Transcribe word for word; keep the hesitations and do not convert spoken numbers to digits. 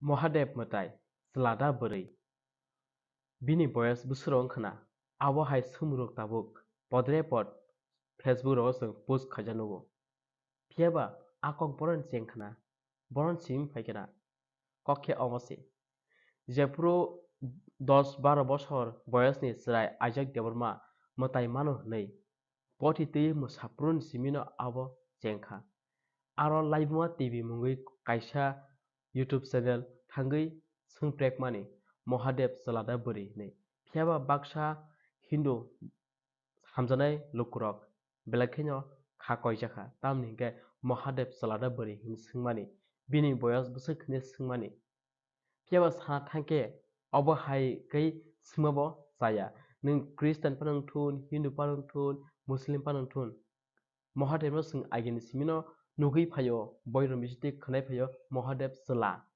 Mahadev mwtai, chwla da bwrwi? Bini boyas bwswk rok wngkha na? Abo hai swngmungrok tabuk podre pod Facebook rogo chwng post khaijak nugo. Phiyaba a kok boroni chengkha na, boroni simi phaikha na? Kok khe omo se. Jephuru dos baro bosor boyasni chwrai Ajak Debbarma mwtai mano hwnwi poti twi mwsaphuruni simino abo chengkha. Aro Laibuma T V mungwi kaisa YouTube channel thangwi swngprekmani, Mahadev chwla da bwrwi hwnwi. Phiyaba baksa Hindu hamjaknai lukurok belai kheno kha koijakha, tamni hwnkhe Mahadev chwla da bwrwi hwnwi swngmani, bini boyas bwswk hwnwi swngmani. Phiyaba sana thangkhe obo hai khe swngmabo chaya. Nwng Christian phano wngthun, Hindu phano wngthun, Muslim phano wngthun, Mahadevno chwng agini simino nugwi phaio, boirok bisingtwi khwnai phaio Mahadev chwla.